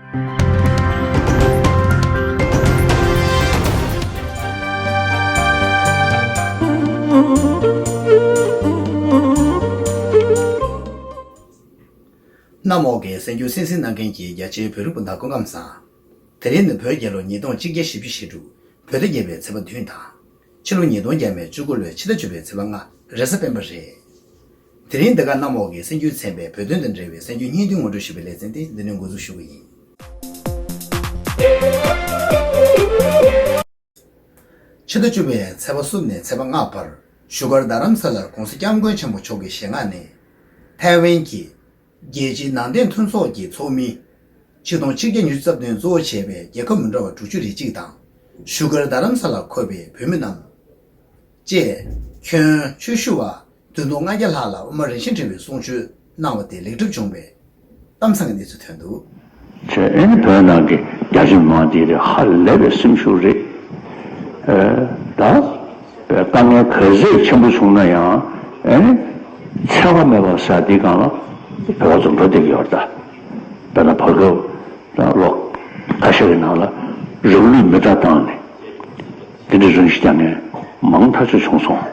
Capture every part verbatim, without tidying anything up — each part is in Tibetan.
གནམ་འོག་གི་གསར་འགྱུར་གསན་གཟིགས་གནང་མཁན་གྱི་རྒྱ་ཆེའི་བོད་རིགས་སྤུན་ཟླ་སྐུ་ཁམས་བཟང་། དེ་རིང་ནི་བོད་རྒྱལ་ལོ་ཉིས་སྟོང་གཅིག་བརྒྱ་བཞི་བཅུ་ཞེ་དྲུག་བོད་ཟླ་བརྒྱད་པའི་ཚེས་པ་བདུན་དང་། ཕྱི་ལོ་ཉིས་སྟོང་བརྒྱ་མེད་བཅུ་དགུ་ལོའི་ཕྱི་ཟླ་བཅུ་པའི་ཚེས་པ་ལྔ་རེས་གཟའ་སྤེན་པ་རེད། དེ་རིང་འདི་ག་གནམ་འོག་གི་གསར་འགྱུར་ཚན་པའི་བོད་དོན་དང་འབྲེལ་བའི་གསར་འགྱུར་སྙིང་བསྡུས་ངོ་སྤྲོད་ཞུ་བའི་ལེ་ཚན་དེ་འདི་ནས་འགོ་འཛུགས་ཞུ་གི་ཡིན། ཕྱི་ཟླ་བཅུ་པའི་ཚེས་པ་གསུམ་ནས་ཚེས་པ་ལྔ་བར་བཞུགས་སྒར་རྡ་རམ་ས་ལར་༸གོང་ས་༸སྐྱབས་མགོན་ཆེན་པོ་མཆོག་གི་ཞལ་སྔ་ནས། ཐའེ་ཝན་གྱི་རྒྱལ་སྤྱིའི་ནང་བསྟན་མཐུན་ཚོགས་ཀྱི་ཚོགས་མི་ཆིག་སྟོང་ཆིག་བརྒྱ་ཉི་ཤུ་རྩ་བདུན་གཙོ་བོ་བྱས་པའི་རྒྱལ་ཁབ་མི་འདྲ་བ་དྲུག་ཅུ་རེ་གཅིག་དང་། བཞུགས་སྒར་རྡ་རམ་ས་ལར་འཁོད་པའི་བོད་མི་རྣམས་བཅས། ཁྱོན་ཆོས་ཞུ་བ་བདུན་སྟོང་ལྔ་བརྒྱ་ལྷག་ལ་དབུ་མ་རིན་ཆེན་ཕྲེང་བའི་གསུང་ཆོས་གནང་བ་དེ་ལེགས་གྲུབ་བྱུང་བའི་གཏམ་བཟང་གི་གནས་ཚུལ་ཐོན་འདུག་བྱས་ཨེ་ནི་བོད་ནང་གི་རྒྱ་ཆེ་མི་མང་འདི་རེད། ཧ་ལས་པའི་སེམས་ཤུགས་རེད། ཨེ། ད་དཀའ་ངལ་ག་ཚོད་ཆེན་པོ་བྱུང་ན་ཡང་ཨེ་ནི་འཚེ་བ་མེད་པ་ཟེར་འདི་སྒང་ལ་བོད་པ་ཚོ་འགྲོ་བསྡད་ཀྱི་ཡོད་རེད། ད་དཔེར་ན་བར་སྐབས་ད་ལོ་ཁ་ཤས་ཀྱི་ནང་ལ་རང་ལུས་མེ་སྲེག་བཏང་ནས་དེ་འདྲའི་རང་ཤི་རྒྱག་མཁན་མང་ཐག་ཆོད་བྱུང་སོང་།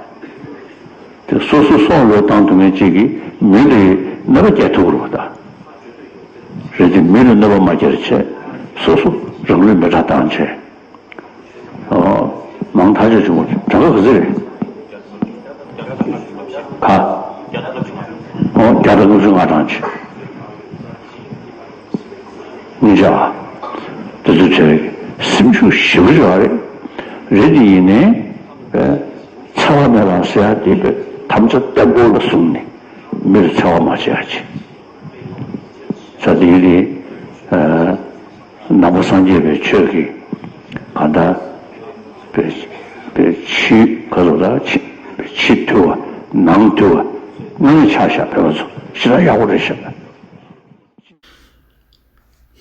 དེ་སོ་སོ་སྲོག་བློས་བཏང་ཐུབ་མཁན་གཅིག་གིས་མི་ལ་གནོད་པ་བསྐྱལ་ཐུབ་ཀྱི་རེད་པ། ད་རེད་དེ་མི་ལ་གནོད་པ་མ་བསྐྱལ་བྱས་སོ་སོ་རང་ལུས་མེ་སྲེག་བཏང་བྱས། ཨོ། མང་ཐག་ཆོད་བྱུང་བ་གྲངས་ཀ་ག་ཚོད་རེད། ག་ཨོ་བརྒྱ་དང་ལྔ་བཅུ་ང་གྲངས་ཆེ། སྙིང་རྗེ་ཨ། དེ་ཚོ་བྱས་སེམས་ཤུགས་ཞེ་པོ་ཅིག་ཨ་རེད། རེད་དེ་ཡིན་ནའི། ཨེ། འཚེ་བ་མེད་པ་ཟེར་ཡ་དེ་དཔེ་དམ་བཅའ་བརྟན་པོ་ལ་བཟུང་ནས་མི་ལ་འཚེ་བ་མ་བྱེད་ཡ་བྱེད། ས་དེ་ཡིན་དེ། ཨེ། ནང་པ་སངས་རྒྱས་པའི་ཆོས་ཀྱི་གང་ལྟར་པའི་པའི་ཕྱི་ག་ཚོད་ལ་ཕྱི་ཕྱི་ཐུལ་བ་ནང་ཐུལ་བ་དངོས་གནས་ཆ་བཞག་བོད་པ་ཚོ་ཞེ་དྲག་ཡག་པོ་རེད་ཤག་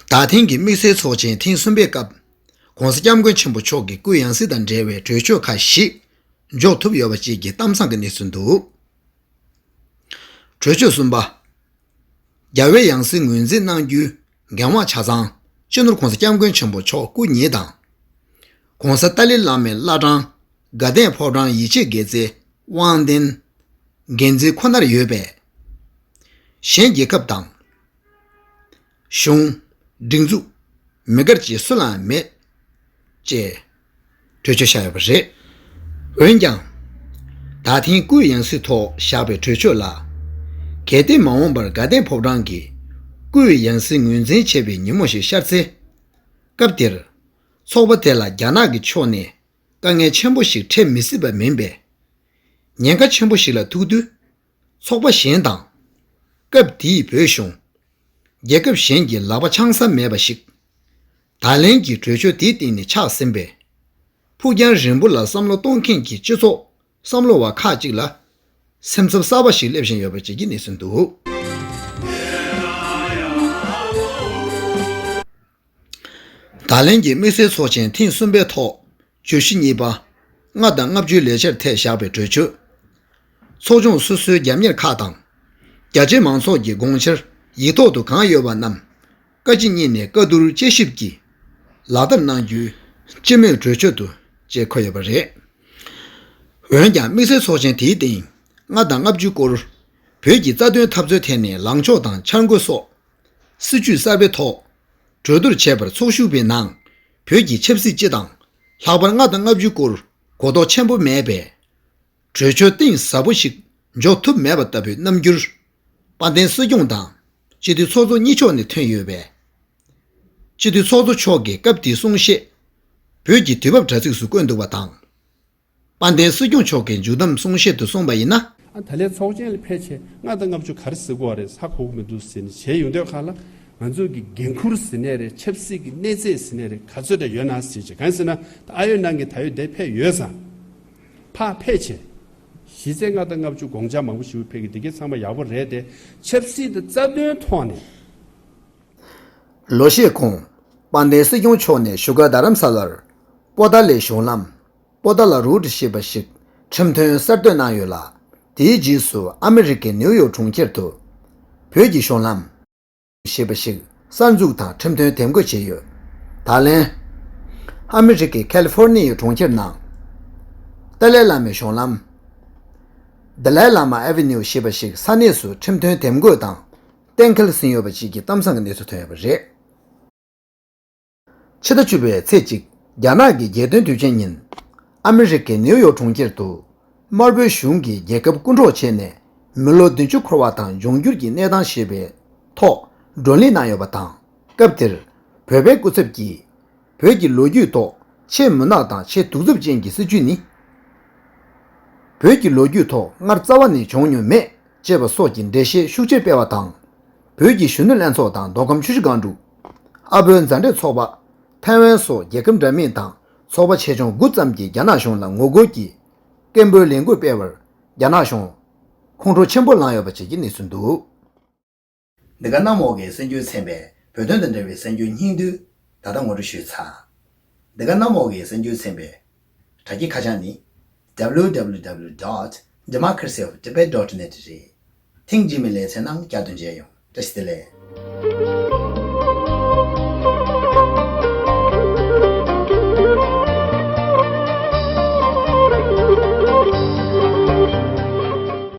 ད་ཐེངས་ཀྱི་དམིགས་བསལ་ཚོགས་ཆེན་ཐེངས་གསུམ་པའི་སྐབས་༸གོང་ས་༸སྐྱབས་མགོན་ཆེན་པོ་མཆོག་གི་སྐུའི་ཡང་སྲིད་དང་འབྲེལ་བའི་གྲོས་ཆོད་ཁག་བཞི་འཇོག་ཐུབ་ཡོད་པ་བཅས་ཀྱི་གཏམ་བཟང་གི་གནས་ཚུལ་འདུག་གྲོས་ཆོད་གསུམ་པ། རྒྱལ་བའི་ཡང་སྲིད་ངོས་འཛིན་གནང་རྒྱུའི་འགན་དབང་ཆ་ཚང་སྤྱི་ནོར་༸གོང་ས་༸སྐྱབས་མགོན་ཆེན་པོ་མཆོག་སྐུ་ཉིད་དང་། ༸གོང་ས་ཏཱ་ལའི་བླ་མའི་བླ་བྲང་དགའ་ལྡན་ཕོ་བྲང་ཡིད་ཆེས་དགེ་རྩའི་དབང་ལྡན་འགན་འཛིན་ཁོ་ནར་ཡོད་པས། གཞན་རྒྱལ་ཁབ་དང་། གཞུང་། སྒྲིག་འཛུགས། མི་སྒེར་བཅས་སུ་ལའང་མེད། ཅེས་གྲོས་ཆོད་བཞག་ཡོད་པ་རེད། འོན་ཀྱང་། ད་ཐེངས་སྐུའི་ཡང་སྲིད་ཐོག་བཞག་པའི་གྲོས་ཆོད་ལ། གལ་ཏེ་མ་འོངས་པར་དགའ་ལྡན་ཕོ་བྲང་གིས་སྐུའི་ཡང་སྲིད་ངོས་འཛིན་བྱེད་པའི་ཉིན་མོ་ཞིག་ཤར་ཚེ། སྐབས་དེར། ཚོགས་པ་དེ་ལ་རྒྱ་ནག་གི་ཕྱོགས་ནས་དཀའ་ངལ་ཆེན་པོ་ཞིག་འཕྲད་མི་སྲིད་པ་མིན་པས། ཉེན་ཁ་ཆེན་པོ་ཞིག་ལ་ཐུག་དུས། ཚོགས་པ་གཞན་དང་། སྐབས་དེའི་བོད་གཞུང་། རྒྱལ་ཁབ་གཞན་གྱི་ལག་པ་འཆང་ས་མེད་པ་ཞིག་ད་ལན་གྱི་གྲོས་ཆོད་དེའི་སྟེང་ནས་ཆགས་ཟིན་པས། ཕུགས་རྒྱང་རིང་པོ་ལ་བསམ་བློ་གཏོང་མཁན་གྱི་སྤྱི་ཚོགས་བསམ་བློ་བ་ཁག་ཅིག་ལ་སེམས་འཚབ་གསར་པ་ཞིག་སླེབས་བཞིན་ཡོད་པ་བཅས་ཀྱི་གནས་ཚུལ་འདུག་ད་ལན་གྱི་དམིགས་བསལ་ཚོགས་ཆེན་ཐེངས་གསུམ་པའི་ཐོག་བརྗོད་གཞི་གཉིས་པ། ལྔ་དང་ལྔ་བཅུའི་ལས་འཆར་ཐད་བཞག་པའི་གྲོས་ཆོད། ཚོགས་ཆུང་སོ་སོའི་རྒྱབ་གཉེར་ཁག་དང་། རྒྱ་ཆེའི་མང་ཚོགས་ཀྱི་དགོངས་འཆར་ཡིག་ཐོག་ཏུ་གང་ཡོད་པ་རྣམས། བཀའ་སྤྱི་གཉིས་ནས་བཀའ་བསྡུར་དཔྱད་ཞིབ་ཀྱིས་ལག་བསྟར་གནང་རྒྱུའི་སྤྱི་མོས་གྲོས་ཆོད་དུ་བཅས་འཁོད་ཡོད་པ་རེད། འོན་ཀྱང་དམིགས་བསལ་ཚོགས་ཆེན་དེའི་སྟེང་ལྔ་དང་ལྔ་བཅུའི་སྐོར། བོད་ཀྱི་རྩ་དོན་འཐབ་རྩོད་ཐད་ནས་ལངས་ཕྱོགས་དང་འཆར་འགོད་སོགས། སྲིད་བྱུས་གསར་པའི་ཐོག་གྲོས་བསྡུར་བྱས་པར་ཚོགས་ཞུགས་པའི་ནང་། བོད་ཀྱི་ཆབ་སྲིད་སྤྱི་དང་ལྷག་པར་ལྔ་དང་ལྔ་བཅུའི་སྐོར་གོ་རྟོགས་ཆེན་པོ་མེད་པས། གྲོས་ཆོད་གཏིང་ཟབ་པོ་ཞིག་འཇོག་ཐུབ་མེད་པ་ལྟ་བུའི་རྣམ་འགྱུར། དཔལ་ལྡན་སྲིད་སྐྱོང་དང་སྤྱི་འཐུས་ཚོགས་གཙོ་གཉིས་ཕྱོགས་ནས་ཐོན་ཡོད་པས། སྤྱི་འཐུས་ཚོགས་གཙོ་མཆོག་གིས་སྐབས་དེའི་གསུང་བཤད་བོད་ཀྱི་དུས་བབ་དྲ་ཚིགས་སུ་བཀོད་འདུག་པ་དང་། དཔལ་ལྡན་སྲིད་སྐྱོང་མཆོག་གིས་མཇུག་བསྡོམས་གསུང་བཤད་དུ་གསུངས་པ་ཡིན་ན། ཨ་ད་ལན་ཚོགས་ཆེན་ལ་ཕེབས་བྱས་ལྔ་དང་ལྔ་བཅུ་ག་རེ་ཟེར་དགོས་པ་རེད། ཧ་གོ་གི་མི་འདུག་ཟེར་ནས་བྱས་ཡོང་དུས་ཁ་ལ། ང་ཚོ་གི་འགན་འཁུར་ཟེར་ནའི་རེད། ཆབ་སྲིད་ཀྱི་གནས་ཚད་ཟེར་ནའི་རེད། ག་ཚོད་འདྲ་ཡོད་ན་ཟེར་བྱས། གང་ཟེར་ན་ད་ཨ་ཡོད་ནང་གི་ད་ཡོད་དེ་ཕེབས་ཡོད་ཙང་། ཕར་ཕེབས་བྱས། གཞི་རྩའི་ལྔ་དང་ལྔ་བཅུ་དགོངས་འཆར་མང་པོ་ཞིག་ཕེབས་ཀྱི་འདི་གའི་ཚང་མ་ཡག་པོ་རེད་དེ། ཆབ་སྲིད་དང་རྩ་དོན་ཐོག་ནས། ལོ་ཤས་གོང་། དཔལ་ལྡན་སྲིད་སྐྱོང་མཆོག་ནས་བཞུགས་སྒར་རྡ་རམ་ས་ལར། པོ་ཏཱ་ལའི་གཞུང་ལམ། པོ་ཏཱ་ལ་རུ་ཊི་ཞེས་པ་ཞིག་ཁྲིམས་མཐུན་གསར་གཏོད་གནང་ཡོད་ལ། དེའི་རྗེས་སུ་ཨ་མི་རི་ཀའི་ནིའུ་ཡོག་གྲོང་ཁྱེར་དུ། བོད་ཀྱི་གཞུང་ལམ། ཞེས་པ་ཞིག་ གསར་འཛུགས་དང་ཁྲིམས་མཐུན་འདེམས་བསྐོ་བྱས་ཡོད། ད་ལན། ཨ་མི་རི་ཀའི་ཁ་ལི་ཧྥོར་ནི་ཡའི་གྲོང་ཁྱེར་ནང་། ཏཱ་ལའི་བླ་མའི་གཞུང་ལམ། The Dalai Lama Avenue ཞེས་པ་ཞིག་ས་གནས་སུ་ཁྲིམས་མཐུན་འདེམས་བསྐོ་དང་གཏན་འཁེལ་ཟིན་ཡོད་པ་ཞིག་གི་གཏམ་བཟང་གི་གནས་ཚུལ་ཐོན་ཡོད་པ་རེད། ཕྱི་ཟླ་བཅུ་པའི་ཚེས་གཅིག་རྒྱ་ནག་གི་རྒྱལ་སྟོན་དུས་ཆེན་ཉིན། ཨ་མི་རི་ཀའི་ནེའུ་ཡོག་གྲོང་ཁྱེར་དུ། དམར་པོའི་གཞུང་གིས་རྒྱལ་ཁབ་རྐུ་འཕྲོག་བྱས་ནས་མི་ལོ་བདུན་ཅུ་འཁོར་བ་དང་འབྱུང་འགྱུར་གྱི་གནས་སྟངས་ཞེས་པའི་ཐོག་བགྲོ་གླེང་གནང་ཡོད་པ་དང་། སྐབས་དེར། བོད་པའི་སྐུ་ཚབ་ཀྱིས། བོད་ཀྱི་ལོ་རྒྱུས་ཐོག་ཆེས་མུན་ནག་དང་ཆེས་གདུག་རྩུབ་ཅན་གྱི་སྲིད་བྱུས་ནི། བོད་ཀྱི་ལོ་རྒྱུས་ཐོག་སྔར་རྩ་བ་ནས་བྱུང་མྱོང་མེད་ཅེས་པ་སོགས་ཀྱི་འགྲེལ་བཤད་ཤུགས་ཆེར་སྤེལ་བ་དང་། བོད་ཀྱི་གཞོན་ནུ་ལྷན་ཚོགས་དང་མདོ་ཁམས་ཆུ་བཞི་སྒང་དྲུག་ཨ་བོད་མཛའ་འབྲེལ་ཚོགས་པ། ཐའེ་ཝན་སོགས་རྒྱལ་ཁབ་འདྲ་མིན་དང་ཚོགས་པ་ཆེ་ཆུང་དགུ་ཙམ་གྱིས་རྒྱ་ནག་གཞུང་ལ་ངོ་རྒོལ་གྱིས། སྐད་འབོད་ལས་འགུལ་སྤེལ་བར། རྒྱ་ནག་གཞུང་། ཁོང་ཁྲོ་ཆེན་པོ་ལངས་ཡོད་པ་བཅས་ཀྱི་གནས་ཚུལ་འདུག་འདི་ག་གནམ་འོག་གི་གསར་འགྱུར་ཚན་པའི་བོད་དོན་དང་འབྲེལ་བའི་གསར་འགྱུར་སྙིང་བསྡུས་ད་ལྟ་ངོ་སྤྲོད་ཞུས་ཚར། འདི་ག་གནམ་འོག་གི་གསར་འགྱུར་ཚན་པའི་དྲ་རྒྱའི་ཁ་བྱང་ནི། W W W dot democracy of tibet dot net རེད། ཐེངས་རྗེས་མའི་ལེ་ཚན་ནང་བསྐྱར་དུ་མཇལ་ཡོང་། བཀྲ་ཤིས་བདེ་ལེགས།